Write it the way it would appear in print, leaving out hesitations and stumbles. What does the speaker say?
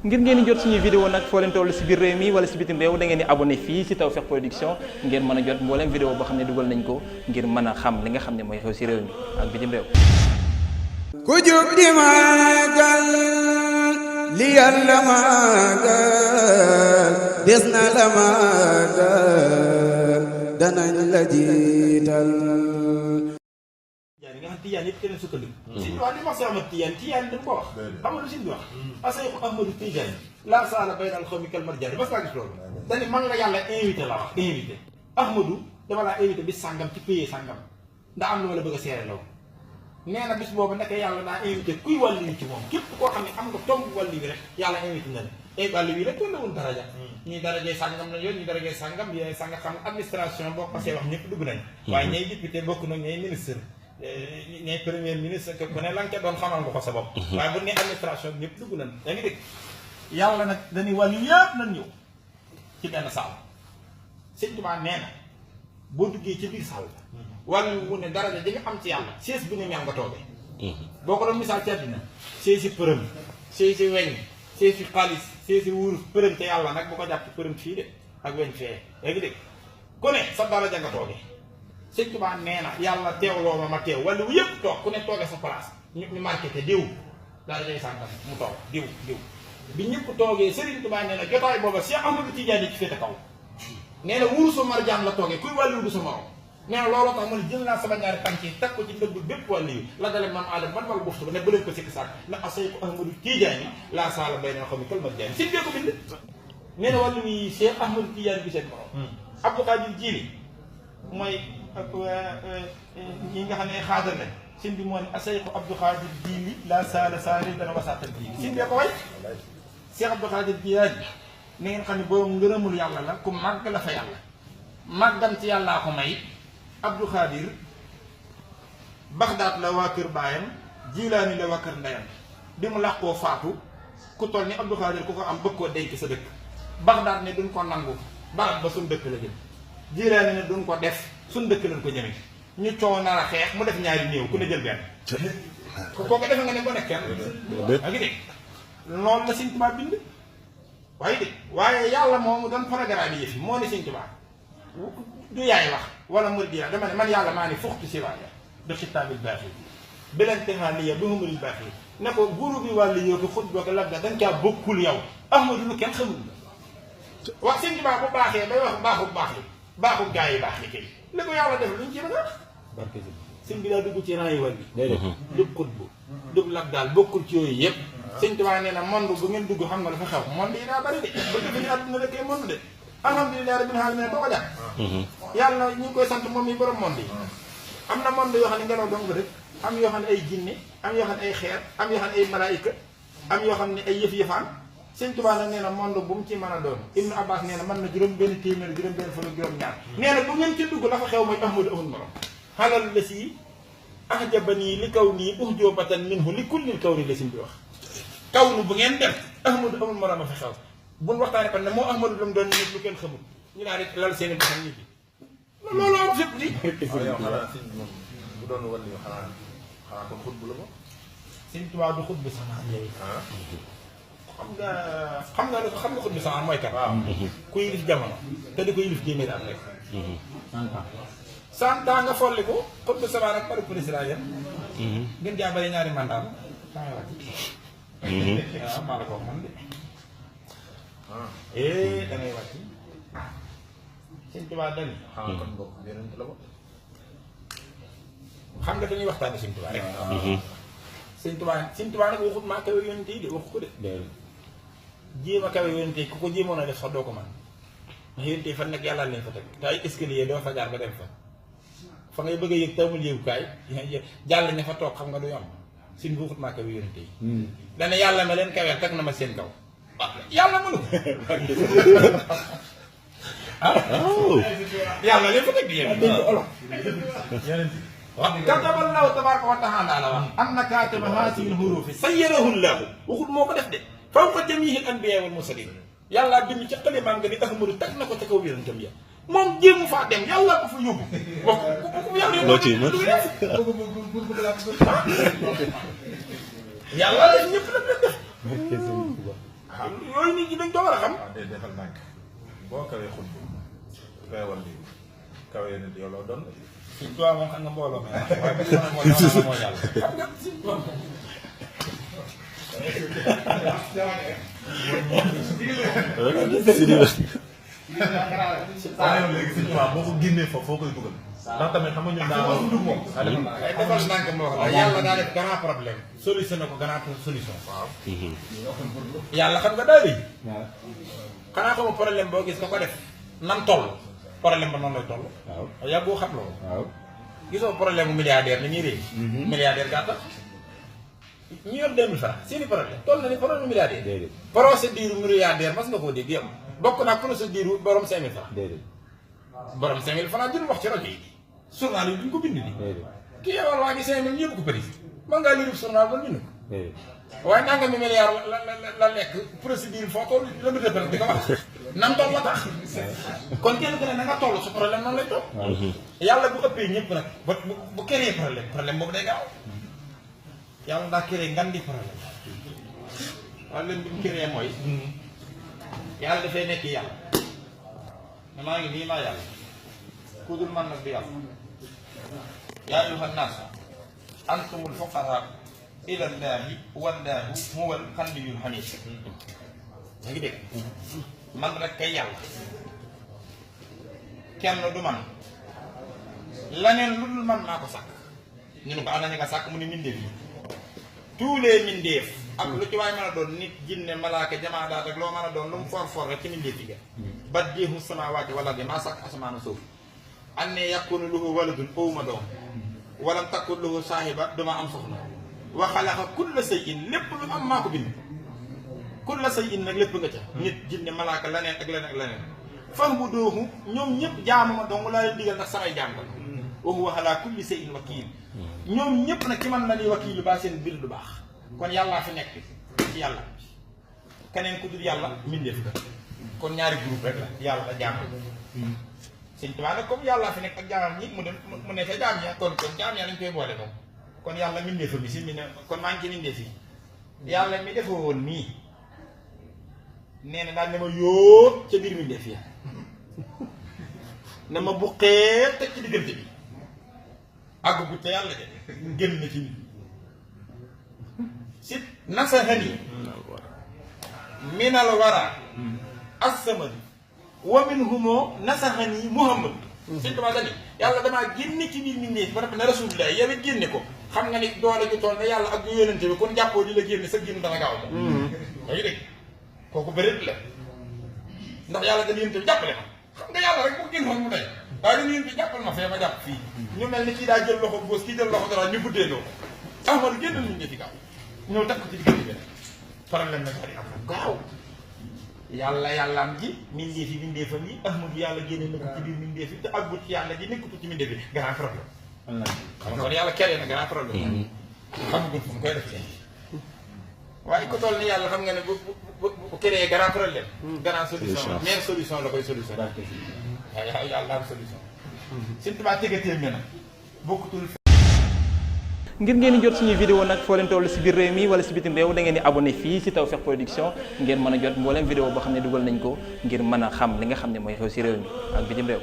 ngir ngeen di jot suñuy vidéo nag foo leen toll si biir réew mi wala si bitim réew da ngeen di abonné fii si Tawfekh Production ngeen mën a jot mbooleem vidéo boo xam ne dugal nañ ko ngir mën a xam li nga xam ne mooy xew si réew mi ak bitim réew. ku jóg di màggal li Yàlla màggal des na la màggal danañ la jiital. nga xam Tijaan yëpp keneen sukkandiku. Sëñ bi wax li ma wax Ahmad Tijaan Tijaan dañ ko wax. xam nga lu Sëñ bi wax. Asayxu Ahmadu Tijaan laa saala baynal xawmi kal marjaani bas ngaa gis loolu. dañu man la yàlla invité la wax invité. Ahmadu dama laa invité bis sàngam ci pays sàngam ndax am na ma la bëgg a seere law. nee na bis boobu naka yàlla daa invité kuy wàllu yi ci moom képp koo xam ne am nga tomb wàllu bi rek yàlla invité na la. wàllu bi rek tollawul daraja. ñii darajee sàngam la yoon ñii darajee sàngam yooyu sàngam xam administration boo ko see wax ñëpp dugg nañ. waaye ñay député bokk na ñay ministre ñay premier ministre ku ne la nga doon xamal nga ko sa bopp. waaye bu ne administration bi ñëpp dugg nañ yaa ngi dégg. yàlla nag dañuy wàllu yëpp nañ ñëw ci benn saal. Sëñ Tuubaa nee na boo duggee ci biir saal wàllu wu ne daraja di nga am ci yàlla siis bu ne mel nga toogee. boo ko doon misaal ci àddina see si përëm see si weñ see si xaalis see si wurus përëm te yàlla nag bu ko jàpp përëm fii de ak weñ fee yaa ngi dégg ku ne sa daraja nga toogee. Sëñ Tuubaa nee na yàlla teewloo ma teew wala wu yëpp toog ku ne toogee sa place ñu marqué te diw daal day sànkam mu toog diw bi ñëpp toogee Sëriñ Tuubaa nee na jotaay booba Cheikh Ahmadou Tidiane ci féete kaw nee na wurusu marjaan la toogee kuy wàlliwu du sa morom nee na looloo tax mu ne jël naa sama ñaari tànk yi teg ko ci ndëgg bépp wàlliwu la dale maam Aadama man wala buftu ba ne ba leen ko sikki sàkk na Asayxu Ahmadou Tidiane laa saala bay na xam ne kal marjaan si bee ko bind nee na wàlliwu yi Cheikh Ahmadou Tidiane bi seen morom Abdou Khadir Jiili mooy ñi nga xam ne ay xaadar lañ sëñ bi moo ne Asayxu Abdou Khadir Jiili la saala saali dana wasaatal jiili sëñ bee ko way Cheikh Abdou Khadir Jiili na ngeen xam ne boobu ngërëmul yàlla la ku màgg la fa yàlla màggam ci yàllaa ko may Abdou Khadir Bagdaad la waa kër baayam Jilaani la waa kër ndeyam bi mu làqoo faatu ku toll ni Abdou Khadir ku ko am bëgg koo denc sa dëkk Bagdaad ne duñ ko nangu barab ba suñ dëkk la jëm Jilaani ne duñ ko def suñ dëkk lañ ko ñëwee ñu coow nar a xeex mu def ñaari néew ku ne jël benn kooku defe nga ne ko nekk kenn a ngi dégg loolu la Sëñ Tuubaa bind waaye dégg waaye yàlla moomu doon programme yi yëf yi moo ne Sëñ Tuubaa du yaay wax wala murid ya dama ne man yàlla maa ne fuxtu si waaye de xitaabil baax yi bilante xaaliya bi humuril baax yi ne ko guru bi wàllu yow ko xut boo ko labda dañ caa bokkul yow Ahmadu lu kenn xamul la wax Sëñ Tuubaa bu baaxee bay wax baaxu baax yi baaxu gaa yi baax yi kay li ko yàlla def luñ ci mën a wax sëñ bi daa dugg ci rang yi wàll bi dub xut bu dub lab daal bokkul ci yooyu yëpp Sëñ Tuubaa nee na monde bu ngeen dugg xam nga dafa xew monde yi daa bari de ba defe ni àdduna dëkkee monde de alhamdulilah rabbil alamin boo ko jàpp yàlla ñu ngi koy sant moom yi borom monde yi am na monde yoo xam ne ngelaw dong rek am yoo xam ne ay jinne am yoo xam ne ay xeer am yoo xam ne ay malaayika am yoo xam ne ay yëf-yëfaan Sëñ Tuubaa nag nee na monde bu mu ci mën a doon Ibnu Abbas nee na mën na juróom benn téeméer juróom benn fan ak juróom ñaar nee na bu ngeen ci dugg la fa xew mooy Ahmadu amul morom xalal la si ahjabanii li kaw nii uhjubatan minhu li kullil kaw ni la Sëñ bi wax kaw nu bu ngeen dem Ahmadu amul morom a fa xew buñ waxtaanee kon ne moo Ahmadu lu mu doon nit lu kenn xamul ñu daal di lal seen i defal nit yi loolu am fépp di yow xanaa sëñ moom bu doon wàll yow xanaa kon xut bu la ko Sëñ Tuubaa du xut bi sama yow xam nga xut bi sama mooy kat ku yilif jamono te di ko yilif jéeméer am rek 100 ans nga folli ko xut bi sama rek pare président yéen gën jaa bari ñaari mandat la daa wàcc waaw maa la ko wax man de da ngay wàcc Sëñ Tuubaa dani xanaa kon bokk yeneen la ko xam nga dañuy waxtaane Sëñ Tuubaa rek Sëñ Tuubaa nag waxut maa kawe yonent yi de waxu ko de jéem a kawe yonent yi ku ko jéemoon a def sax doo ko man ndax yonent yi fan nag yàlla leen fa teg te ay escalier doo fa jaar ba dem fa fa ngay bëgg a yëg tamul yëgukaay jàll ña fa toog xam nga du yomb Sëñ bi waxut maa kawe yonent yi dana yàlla ma leen kaweel teg na ma seen kaw yàlla mënu ko yàlla leen fa teg di yéen dégg olof waaw kataballahu tabaraka wa taala la wax am na kaataba haasihi l-huruufi sayyarahu llaahu waxut moo ko def de fawqa jamiihi l-anbiyaa wal mursaliin yàlla bind ci xalimaam nga ni Ahmadu teg na ko ca kaw yonentam ya moom jéemu faa dem yàlla ko fa yóbbu wax ko yàlla yàlla ñëpp la def yooyu nit ñi dañ ko war a xam. waaw day defal ndànk boo kawee xut feewal li kawee nit yow loo doon. suñ tubaab moom xam nga mbooloo mi waaye bu ñu moo yàlla moo yàlla xam nga suñ tubaab léegi suñu tubaab boo ko génnee foofu foo koy dugal. ndax tamit xam nga ñun daa war moom. ay defal ndànk moo wax la yàlla daa def grand problème solutionné ko grand solution. waaw. yàlla xam nga daal di. xanaa xamu problème boo gis ko def nan toll problème ba noonu lay toll. waaw yaa boo xam loolu. waaw gisoo problème mu milliardaire ni ñuy réer. milliardaire gàttal ñu yor 2000 francs seeni problème toll na ni problème milliardaire. déedéet procédure milliardaire mas nga koo dégg yow bokk naa procédure borom 5000 francs. déedéet borom 5000 francs jël wax ci rajo yi. journal yi duñ ko bind nii. déedéet kii yebal waa ngi 5000 ñëpp ko përi. mën ngaa lire journal ba bind ko. déedéet waaye nangami milliard la lekk procédure foo toll la mu dëppal di ko wax nam toll la tax kon kenn ku ne na nga toll su problème noonu lay toll. yàlla bu ëppee ñëpp nag bu créé problème boobu day gaaw yàlla daa créé ngan di problème waaye leen bi mu créé mooy yàlla dafay nekk yàlla ne maa ngi nii maa yàlla ku dul man nag di yàlla yaa ayyuhan naas antumul fuqaraa ilallaahi wallaahu huwal ganiyyul hamiid. yaa ngi dégg man rek kay yàlla kenn du man laneen lu dul man maa ko sàkk ñu ne ko ana ñi nga sàkk mu ne mbindeef yi tous les mbindeef ak lu ci waay mën a doon nit jinne malaaka jamaadaat ak loo mën a doon lu mu for rek ci mbindeef yi ga badii'u samaawaati wal ardi maa sàkk asamaan suuf annaa yakuunu lahu waladun awma doom walam takun lahu saahiba duma am soxna wa xalaqa kulla shay'in lépp lu am maa ko bind kulla shay'in nag lépp nga ca nit jinne malaaka leneen ak leneen ak leneen fa'buduuhu ñoom ñëpp jaamu ma dong laa leen digal ndax samay jaam la wa huwa ala kulli shay'in wakiil ñoom ñëpp nag ci man la ñuy wakiilu baa seen mbir du baax kon yàllaa fi nekk ci yàlla keneen ku dul yàlla mbindeef la kon ñaari groupe rek la yàlla la jaam sëñ Tuubaa nag comme yàllaa fi nekk ak jaamam ñi mu ne ca jaam ña kon jaam ña dañ koy boole moom kon yàlla mbindeefa bi si mi ne kon maa ngi ci mbindeef yi yàlla mi defoo woon nii nee na daal ne ma yóot ca biir mbindeef ya ne ma buqee teg ci diggante bi àggu te yàlla de génn na ci nit si nasahani minal wara as-samad wa minhumoo nasahani muhammad sëñ Tuubaa dani yàlla damaa génne ci biir mbindeef ba noppi ne rasulullah yow it génne ko xam nga ni doole ju toll ne yàlla ak yu yónente bi kon jàppoo di la génne sa génn dana gaaw moom yaa ngi dégg kooku bëreet la ndax yàlla dañu yónente bi jàppale ma xam nga yàlla rek bu génnoon mu day waaye dañu yónente bi jàppal ma fee ma jàpp fii ñu mel ni kii daa jël loxo góos kii jël loxo dara ñu buddee loo ahmadu génnal ñu fi gaaw ñëw teg ko ci diggante bi problème nag bari am gaaw yàlla am ji mbindeef yi mbindeefam yi ahmadu yàlla génne na ko ci biir mbindeef yi te àggut ci yàlla ji nekkatu ci mbindeef yi grand problème xam nga kon yàlla keree na grand problème xam nga fu mu koy def waaye ko toll ni yàlla xam nga ne bu créé grand problème grand solution meilleure solution la koy solution waaw yàlla am solution surtout ba tegatee me nag bokkutul ngir ngeen di jot suñuy vidéo nag foo leen toll si biir réew mi wala si bitim réew da ngeen di abonné fii si Tawfekh Production ngeen mën a jot mbooleem vidéo boo xam ne dugal nañ ko ngir mën a xam li nga xam ne mooy xew si réew mi ak bitim réew